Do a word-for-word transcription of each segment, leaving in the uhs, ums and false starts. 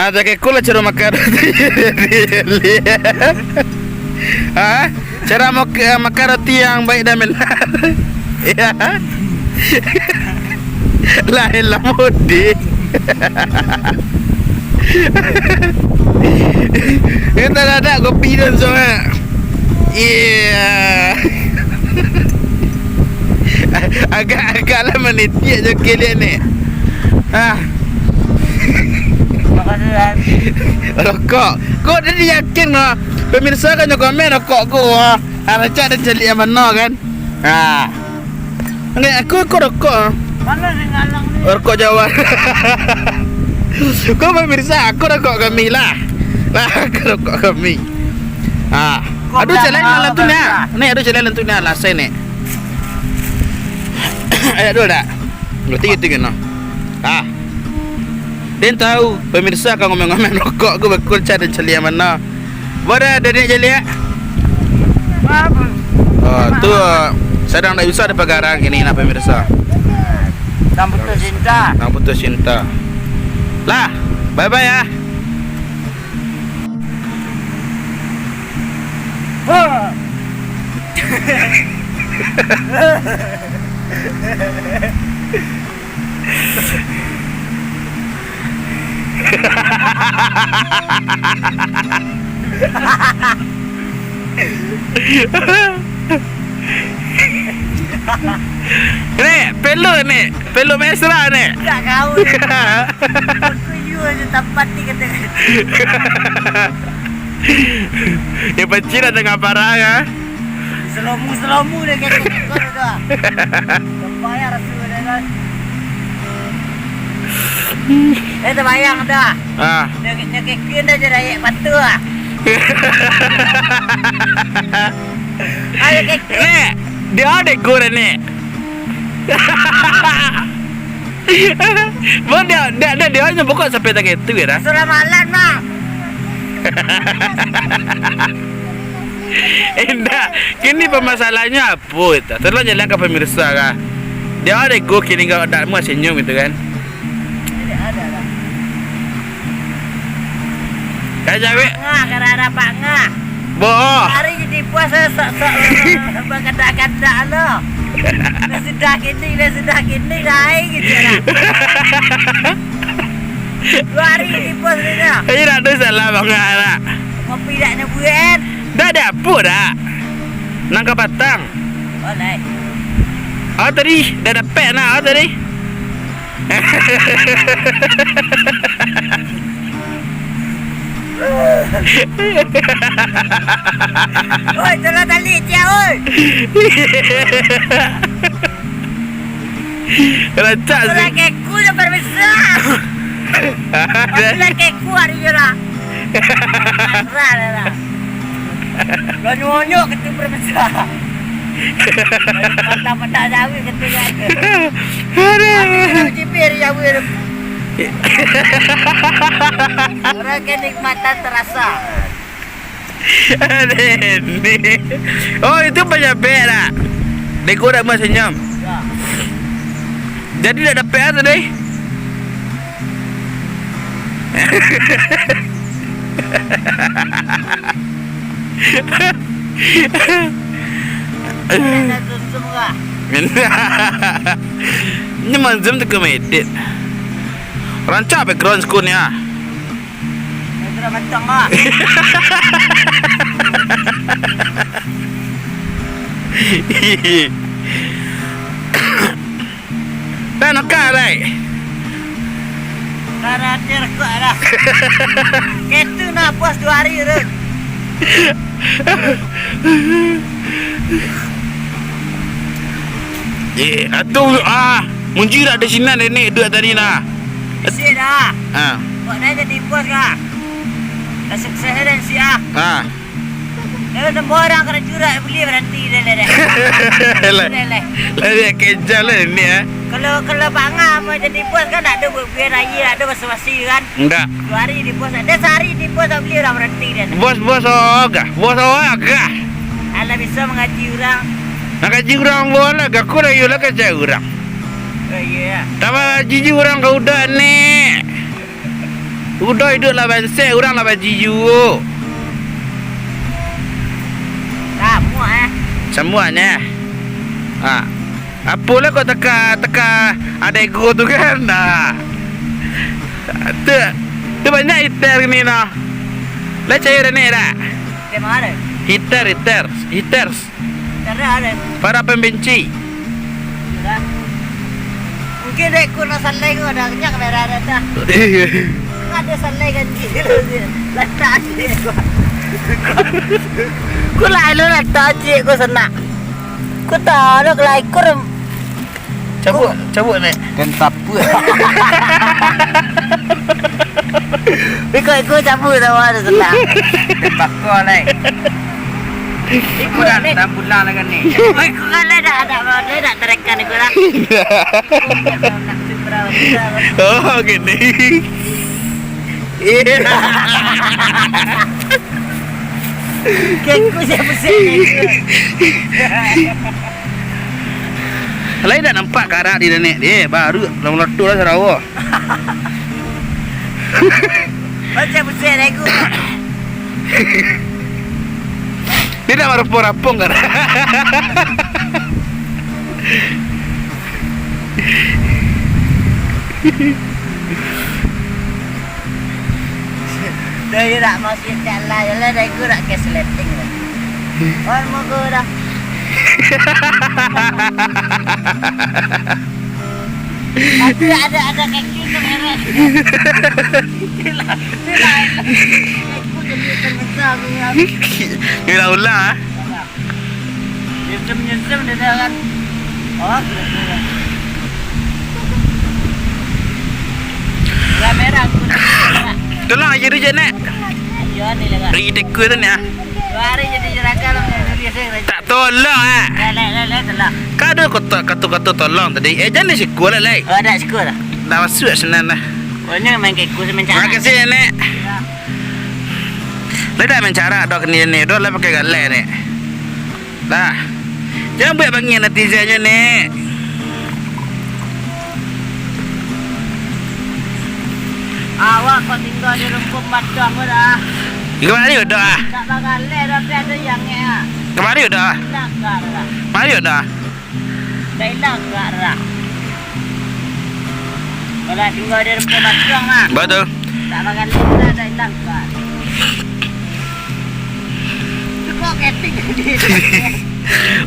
Ah, cakek ku lah caro makan roti. Ha? Cara mak-, makan roti yang baik dan benar. Ya. Lain lah mudik. Kita dah ada kopi dan sangat. Iya. Agak-agak lah manitik je kalian ni. Ah. Makasih, Ran. Rokok. Kok dia yakin lah? Pemirsa kan nyo komen rokok ku. Ah, rancak dia cari yang mana kan? Ah. Nggak, aku, aku rokok. Mana yang ngalang ni? Rokok Jawa. Kau pemirsa, aku rokok kami lah. Lah, aku rokok kami. Ah. Kau aduh, bilang jalan apa, lantu ni, ah. Bang? Ni, aduh, jalan lantu ni, ah, lah, saya ni. Ayo, aduh, dah. Berarti gitu, gitu, nah. Ah. Den tahu, pemirsa, kau ngomong-ngomong rokok, aku bakul cari caliak mana. Bodoh, Dedik Jeliak. Apa? Ah, tu, ah, sadang tak bisa dipagarang kini, nah, pemirsa. Nang putus cinta. Nang putus cinta. Lah, bye-bye ya. Nek, peluk, Nek. Peluk mesra, Nek. Tak kau. Aku you aja tempat ni kata. Yang pancing dah tengah parah, ya. Selomu-selomu dia kata kau dah. Bayar sudah kan. Eh, terbayang dah. Ah. Dia, dia kekeh dah jadi ayat batu ah. Ayo kekeh. Nek, dia ada gua dah, Nek. Bang, dia, dia, dia, dia hanya pokok sampai tak itu ya dah. Sudah malam, Bang. Indak, kini permasalahannya apo itu? Tolong jelaskan pemirsa kah. Dia ada go kini kau tak mau senyum gitu kan. Tidak ada lah. Kau jawab. Ngah, kada ada Pak Ngah. Boh. Hari jadi puasa sok-sok bagadak-gadak lo. Dah sudah kini, dah sudah kini, dah ai gitu lah. Dua hari jadi puasa dah. Ini nak tu salah banget nak. Kopi dah nyebuan. Dah ada apa dah? Nangka patang. Boleh. Oh tadi dah dapat nak oh tadi. Oi, tolong tali dia, oi. Rancak sih. Tolong keku je perbesar. Tolong keku hari je lah. Lah, lah, lah. Lonyok-lonyok ketu perbesar. Patah-patah jauh ketu kan. Aduh. Habis kalau cipir jauh tu. Orang kenikmatan terasa. Aduh, ni. Oh, itu penyabek dah. Dek orang mah senyum. Ya. Jadi dah dapat apa tadi? Ini manzum tu kemedit. Rancak background school ni ah. Background macam ah. Dah nakal, Rai. Dah, dah, dah, rekod dah. Ketu nak puas dua hari tu. Eh, atuh, ah, munji dak di sinan nenek duit tadi nah. Isi dah. Ha. Kok dah jadi bos kah? Dah sukses dah si ah. Ha. Eh, nambah orang kena jurak beli berhenti dah, dah, dah. Lah, dah, dah. Lah, dia kejam lah ni, eh. Kalau, kalau Pak Ngah mau jadi bos kan, tak ada buat biar raya, tak ada basa-basi kan. Enggak. Dua hari di bos, ada sehari di bos tak beli orang berhenti dah. Bos-bos ogah, bos ogah. Alah bisa mengaji orang. Nak kaji orang bola, gak kurang yo lah kerja orang. Oh, iya. Tambah jijik orang kau udah ni. Udah iduik lah bansek, urang lah baji juo. Samuak, eh. Samuak, neh. Ha. Apolah kok teka, teka adego tu kan? Ha. Tu, tu banyak heater ni noh. Lah cair ni dak? Heater mana? Heater, heater, heater. Heater ada. Para pembenci. Sudah. Mungkin dek ku nak salai ku ada banyak kamera ada dah. Iya. Ada salai ganji dulu dia. Letak aja ku. Ku lah lu letak aja ku senak. Ku taruh lah ikut. Cabut, cabut, Nek. Dan siapa? Ikut-ikut cabut sama ada senang. Bakal, Nek. Ikut dah, dah pulang dengan ni. Ikut kan dah, dah, dah, dah, dah terekan ikut lah. Oh, gini. Iya. Kek ku siapa sih? Lai dak nampak karak di nenek dia, baru lah meletup lah Sarawak. Macam pusing aku. Dia dak marapung-rapung karak. Dari rak masuk jalan, jalan dari ku rak ke sleting lah. On muka dah. Tapi ada, ada kaki tu merah. Itulah, itulah. Aku jadi terbesar aku ni. Ni lah ulah. Nyesem-nyesem dia dah kan. Oh, sudah, sudah. Kamera aku dah. Tolong aja tu je, Nek. Ayo, ni lah, Kak. Pergi teka tu ni, ah. Dua hari jadi juragan lah, menulis, eh. Tak tolong, ah. Lek, lek, lek, lek, tolong. Kau ada kotak, kata-kata tolong tadi. Eh, jangan di siku lah, Lek. Oh, dah siku lah. Dah masuk senang dah. Oh, ni main kek ku semencara. Makasih, Nek. Ya. Lai dak main carak doh kini ni, doh lai pakai galeh ni. Dah. Jangan buek bangih netizennyo ni. Awak kok tinggal di rumpun batang ko dah. Kamari udah ah. Tak bagaleh tapi ada yang ngek ah. Kamari udah ah. Hilang gak dah. Kamari udah ah. Dah hilang gak dah. Kalau tinggal di rumpun batang ah. Betul. Tak bagaleh dah, dah hilang gak.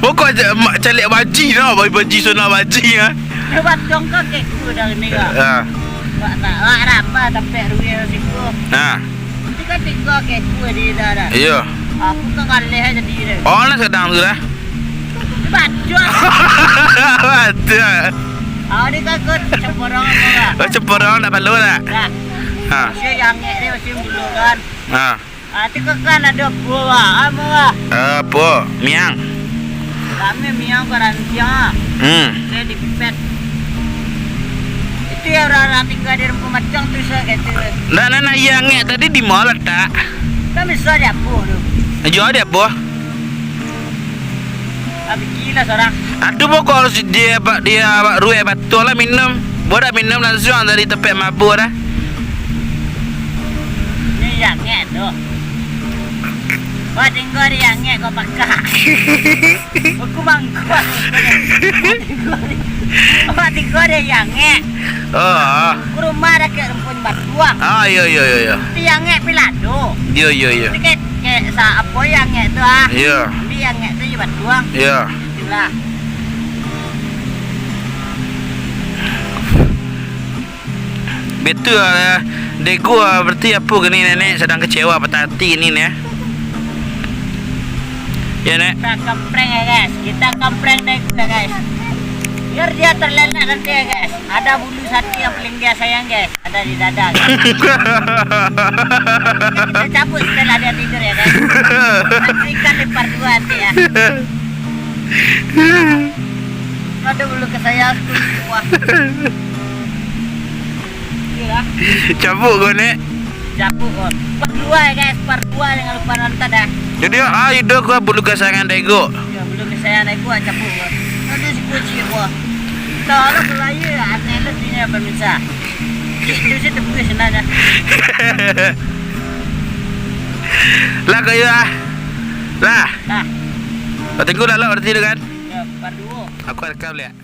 Pokok aja mak caliak baji lah, baji, baji sana baji ah. Dia batong kau kek ku dah ni kau. Ha. Wak tak, wak ramba tampek rugi siku. Ha. Nanti kan tiga kek ku di dah dah. Iya. Aku kan ngalih aja di dah. Oh, lah sedang tu dah. Dia bacot. Bacot. Ah, ni kan kau cemporong apa lah? Oh, cemporong dah perlu dah. Dah. Ha. Masih yang ngek ni masih bulu kan. Ha. Ah, tu kau kan ada buah, ah, buah. Apo? Miang. Rami miang kau rantiang ah. Hmm. Saya dipipet. Itu yang orang-orang tinggal di rumpun batang tu, saya kata. Ndak, ndak, ndak, iya ngek tadi di mall letak. Kan bisa diapo tu? Jual diapo? Habis gila sorang. Aduh, pokok harus dia, dia ruek batua lah minum. Buat dak minum langsung dari tempat mabuk dah. Ni yang ngek tu. Wah, tinggal di yang ngek kau pakak. Aku mangkuak. Wah, tinggal di, wah, tinggal di yang ngek. Oh. Ku rumah dah kek rumpun batuang. Ah, iyo, iyo, iyo, iyo. Di yang ngek pilado. Iyo, iyo, iyo. Kek, kek sa-, apo yang ngek tu ah. Iyo. Di yang ngek tu je batuang. Iyo. Itulah. Betul lah, Dego lah. Berarti apo gini nenek sedang kecewa patah hati ni, ni. Ya, Nek? Kita kemprank ya, guys. Kita kemprank Dego ya, guys. Biar dia terleleh nanti ya, guys. Ada bulu sapi yang paling dia sayang, guys. Ada di dada, guys. Kita cabut setelah dia tidur ya, guys. Saksikan di part dua nanti ya. Ada bulu ke saya, aku semua. Iyalah. Cabut kau, Nek. Cabut kau. Part dua ya, guys, part dua jangan lupa nonton ya. Jadi, ah, ida kau bulu kesayangan Dego. Ya, bulu kesayangan Dego, ah, cabut kau. Ada si kunci kau. Tahu lah kalau iya, aneh lah dunia pemirsa. Itu sih tepi senang ya. Lah kau iya. Lah. Nah, Batingku dah lah berarti tu kan. Ya, baru. Aku rekam lihat.